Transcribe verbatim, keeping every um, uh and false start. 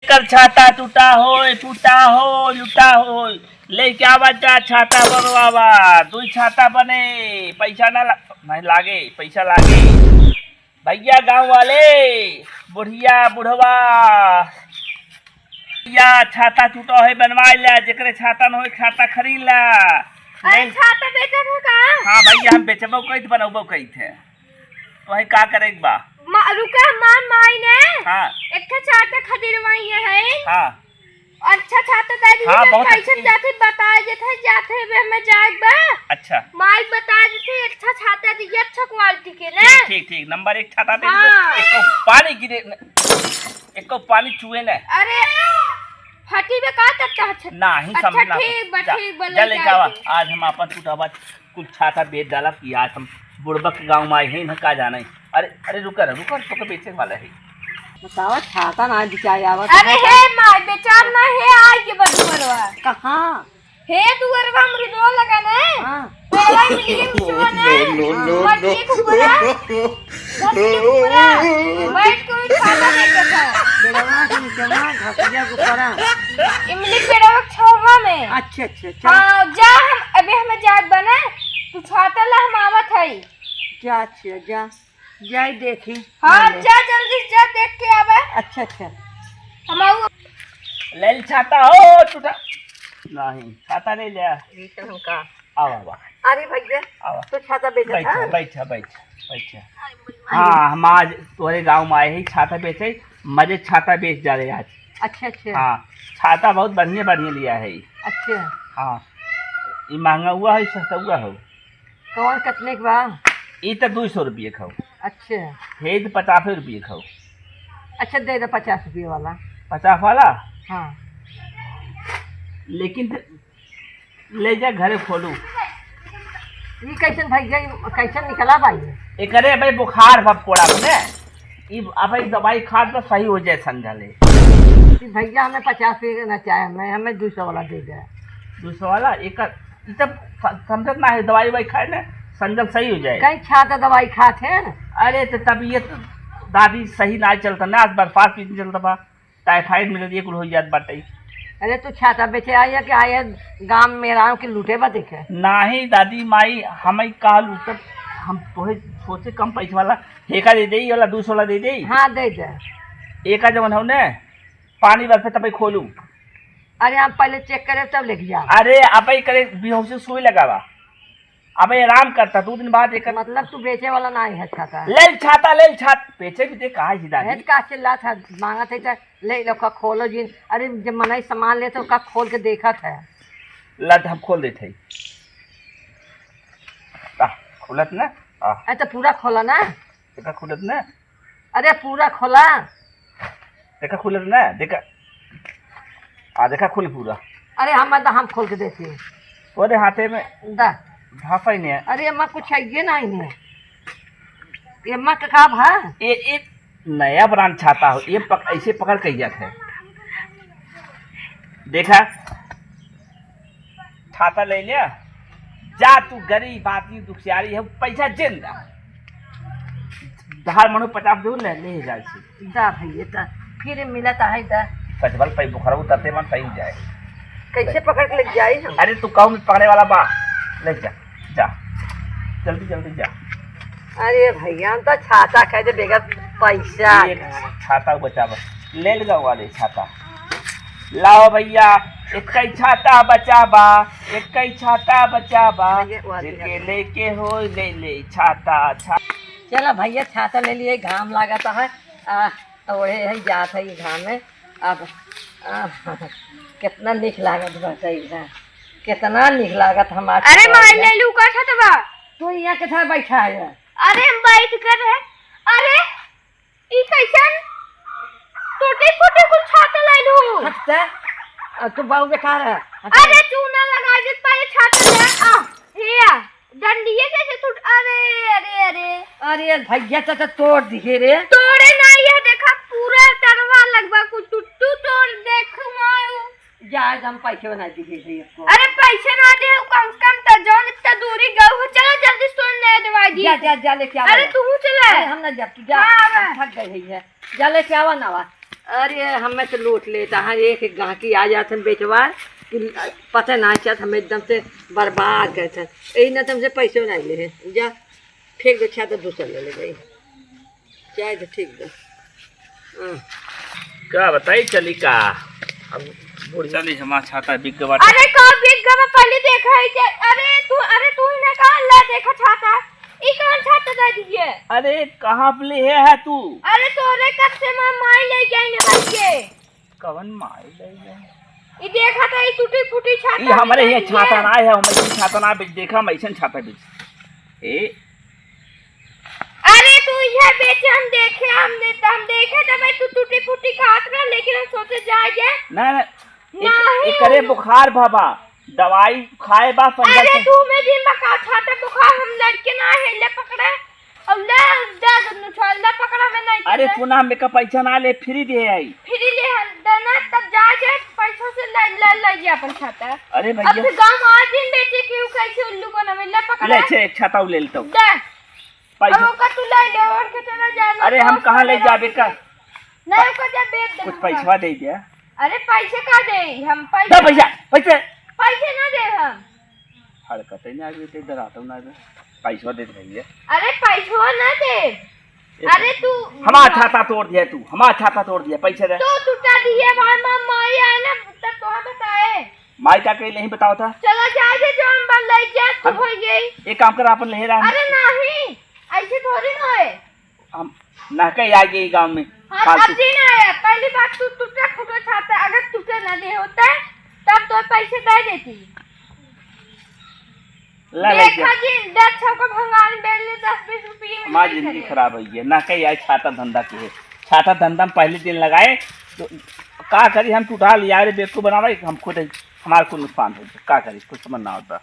कर छाता टूटा होय, टूटा होय, लूटा होय, लेके आवा जा छाता बनवावा, दुई छाता बने, पैसा ना ला-, नहीं लागे, पैसा लागे। भैया गाँव वाले, बुढ़िया, बुढ़वा, भैया छाता टूटा है, बनवाए ला, जेकरे छाता न होय, छाता खरीद ला। अरे, ले। छाता बेचत है का? हाँ भैया, हम बेचबो कइत, बनौबो कइत है। तोहे का करे के बा? मा-, रुका, हमार माई ने हाँ। एक ठे छाता खरीदवाई है। हाँ। अच्छा छाता दे दी, हाँ, हम बहुत कैसे अच्छी। जाते बता देते हैं, जाते हैं, हमें जाए बा। अच्छा। माई बता देते हैं, अच्छा छाता दीजिए, अच्छा क्वालिटी के ना। ठीक, ठीक, ठीक, नंबर एक छाता दे हाँ। दीजिए। एको पानी गिरे न, एको पानी चुए न। अरे, फटी में का करता है छाता? ना, ही अच्छा, समझ ना। ठीक बा, जा, ठीक बा, जा ले लेके आवा। आज हम आपन टूटा बात कुल छाता बेच डाला कि आज हम बुड़बक के गाँव में आए हैं, इन्हें का जाना है। अरे, अरे, रुका ना, रुका, तो बेचे वाला है। बतावा, छाता ना बिचाई आवत अरे है। हे माई, बेचार ना हे, आई के बा दुअरवा। कहाँ? हे दुअरवा, हमरी डोर लगा ना। हाँ। पेड़वा मिलिए बिचवा ना। No, no, no, मटकी no। कुकुरा। मटकी कुकुरा। बैठ के उन छाता देखत है। पेड़वा के नीचवा, घसिया के ऊपरा। इमली पेड़वा के छावा में। अच्छा, अच्छा, अच्छा। हाँ, जा हम, अबे हमें जात बना। तू छाता ला, हम आवत है। जा, अच्छा, जा। जाई देखी। हाँ, ले ले। जा जल्दी से जा, देख के आवे। अच्छा, अच्छा। हम आऊ। ले ले छाता हो, टूटा। नहीं, छाता ले ले। ये तो हमका। आवा, आवा। अरे भैया, आवा। तू छाता बेचत बैठा, है? बैठा, बैठा, बैठा। हाँ, हम आज तोरे गाँव में आए हैं, छाता बेचे, मजे छाता बेच जा रहे आज। अच्छा, अच्छा। हाँ, छाता बहुत बढ़िया, बढ़िया लिया है। अच्छा। हाँ, ये महंगा हुआ है, सस्ता हुआ हो। कौन कतने के बा? ई त दुई सौ रुपये खाओ। अच्छा। हे त पचास रुपये खाओ। अच्छा, दे दे पचास रुपये वाला। पचास वाला? हाँ। लेकिन त-, ले जा घरे खोलू। ई कैसन भैया, ई कैसन निकला बा ये? एकरे अबे बुखार बा फोड़ा में। ई अबे दवाई खात बा, सही हो जाए संझा ले। ई भैया हमें पचास रुपये ना चाहे, हमें, हमें दुई सौ वाला दे दे। दुई सौ वाला? एक ई तब स-, समझत ना है, दवाई ववाई खाए ना, संजल सही हो जाए। कहीं छाता दवाई खात है? अरे, तो तबीयत दादी सही ना चलता ना, आज बर्फास्त भी चलता बा, टाइफाइड मिल रही है, कुल हो जात बाटे। अरे, तू छाता बेचे आया कि आया गांव में राम के लूटे बा देखे? नाही दादी माई, हम ही कहा लूटत, हम तोहे सोचे कम पैसे वाला, ठेका दे दे, वाला दो सौ वाला दे दे। हाँ, दे दे। एका जवन हो ने, पानी बरसे तब खोलू। अरे, हम पहले चेक करे तब लेके जाओ। अरे, अब ही करे, बेहोशी सुई लगावा। अबे आराम करता, दो दिन बाद एक मतलब तू बेचे वाला ना है छाता? ले छाता, ले छात, बेचे भी दे, कहा ही दादी। हेत का चिल्ला था, मांगत है तो ले लो, का खोलो जिन। अरे, जब मनई सामान ले तो का खोल के देखत है। लद हम खोल देते हैं। आ, खुलत ना? आ। अरे, तो पूरा खोला ना। देखा खुलत ना? अरे, पूरा खोला। देखा खुलत ना? देखा। आ, देखा खुल पूरा। अरे, हम तो हम खोल के देखी। तोरे हाथे में दा। भाफा ही नहीं है। अरे, अम्मा, कुछ है ये नहीं है। ये अम्मा का का भा? ये, ये नया ब्रांड छाता हो, ये पक-, ऐसे पकड़ के जात है। देखा, छाता ले लिया, जा तू गरीब आदमी, दुखियारी है, पैसा जिन दा। धार मनो पचास दे ले, ले जाए से। दा भैया, दा, फिर मिला ता है दा। सजवल पे बुखरा उतरते मन सही जाए। कैसे पकड़ के ले जाए हम? अरे तू कहूँ में पकड़े वाला बा, ले जा, जा, जल्दी, जल्दी जा। अरे भैया, हम तो छाता कह दे बेगर पैसा ये का। छाता बचावा, ले लगा वाले छाता। लाओ भैया, एक ही छाता बचा बा, एक ही छाता बचा बा। भैया, वो आदमी जेके आता है। लेके हो, ले ले छाता, छा- चला भैया, छाता ले लिए, घाम लागत है। आ, ओढ़े है, जात है ये घाम में। अब, आ, कितना निक लागत बा सही है, कितना निक लागत हमार अरे छाता माई, भैया। ले लू का छाता बा? तू यहाँ के साथ बैठा है। अरे हम बैठ कर है। अरे ई कैसन टूटे फूटे कुल छाता लाइल हो? हट से। आ, तू बाबू बेकार है। हट से। अरे चूना लगा दे, पहले छाता ले आ। हे आ, डंडिये कैसे टूट, अरे, अरे, अरे। अरे भैया, तो, तो तोड़ दिए रे। तोड़े ना, ये देखा पूरा तरवा लगवा कुल टुट्टू तोड़ देख मारू। जा, हम पैसे बना दिए थे इसको। अरे पैसे ना दे, कम से कम त जौन इतना दूरी गऊ हो, चला जल्दी सोन ले दवाई दी। जा, जा, जा लेके आ अरे जा। तू चला। अरे हम ना जा, तू जा। हाँ, हम हाँ। थक गए हैं। जा लेके आवा ना आवा। अरे, हमें तो लूट लेता है, एक एक गाहकी आ जात है बेचवार कि पता ना चलत, हमें एकदम से बर्बाद करत है। यही ना तुमसे पैसो नहीं ले है, जा फेंक दो, छाता दूसरा ले ले भाई, चाहे तो ठीक दो। हाँ। का बताई, चली का? अब बुढ़िया चली, हमार छाता बिक गवा। अरे, का बिक गवा? पहले देखा है जे, अरे तू, अरे तू ही ना कहा ला देखा छाता, ई कौन छाता दे दिए? अरे, कहाँ पे ले है तू? अरे, तोरे कब से माँ माई ले गई ना बन के। कवन माई ले गई? ई देखा था, ई टूटी फूटी छाता ई हमरे में ये लगी छाता है। ना है, हम ऐसे छाता ना बेच, देखा, हम ऐसे छाता बेच। ए, अरे, तू यह बेचे, हम देखे, हम दे-, हम देखे तो भाई, तू टूटी फूटी खात रहा, लेकिन हम सोचे जाए जे ना, ना, एक, नहीं। एकरे बुखार भवा, दवाई खाए बा, संजय अरे, से। तू में दिन बा का छाता बुखार, हम लड़के ना है, ले पकड़े, और ले, दे दो, नु छोड़, ले पकड़ा में नहीं अरे, देते। सुना, हम एका पैसा ना ले, फ्री दे आई। फ्री ले हम देना, तब जा जे पैसा से ले, ले, ले ये अपन छाता। अरे अब भैया। फिर गाँव में आज दिन बेचे कि उ कैसे उल्लू को ना मिल, ले पकड़ा। ले, छे, एक छाता ले लेता हूँ। दे। पैसा। अब ओका तू ले ले और के चला जा, अरे, हम कहाँ ले जाबे का? नहीं, ओका जा बेच दे कुछ हमका। पैसवा दे दे। अरे, पैसे का दे? हम पैसे दे पैसा, पैसे। पैसे ना दे हम। हरकत ही ना आगे, ते डराता ना आगे। पैसवा दे दे भैया। अरे, पैसवा ना दे। ए, अरे, तू हमार छाता तोड़ दिया तू, हमार छाता तोड़ दिया, पैसे दे। तू टूटा दिए भाई, माँ, माई आए ना, तब तो हम बताए। माई का कही नहीं बताओ था? चला जाए जे, जो हम बन ले जा, तू हम हो गई। एक काम कर, अपन ले रहा। अरे, नहीं, ऐसे थोड़ी ना है। हम नहके आ गए गाँव में, हाँ, फालतू। अब जी ना आया। पहली बात तू टूटे फूटे छाता, अगर टूटे ना दे होता, तब तो पैसे दे देती। ले, ले देखा जा। जी, दस छौ का भंगार बेच ले, दस बीस रुपये में हमारी बेच जिंदगी ले। खराब हुई है। नहके आए छाता धंधा के है। छाता धंधा में पहले दिन लगाए, तो का करी, हम टूटा लिया रे, बेवकूफ बनावे, हम खुद ही, हमारा कुल नुकसान हो गया। का करी, कुछ समझ ना होता।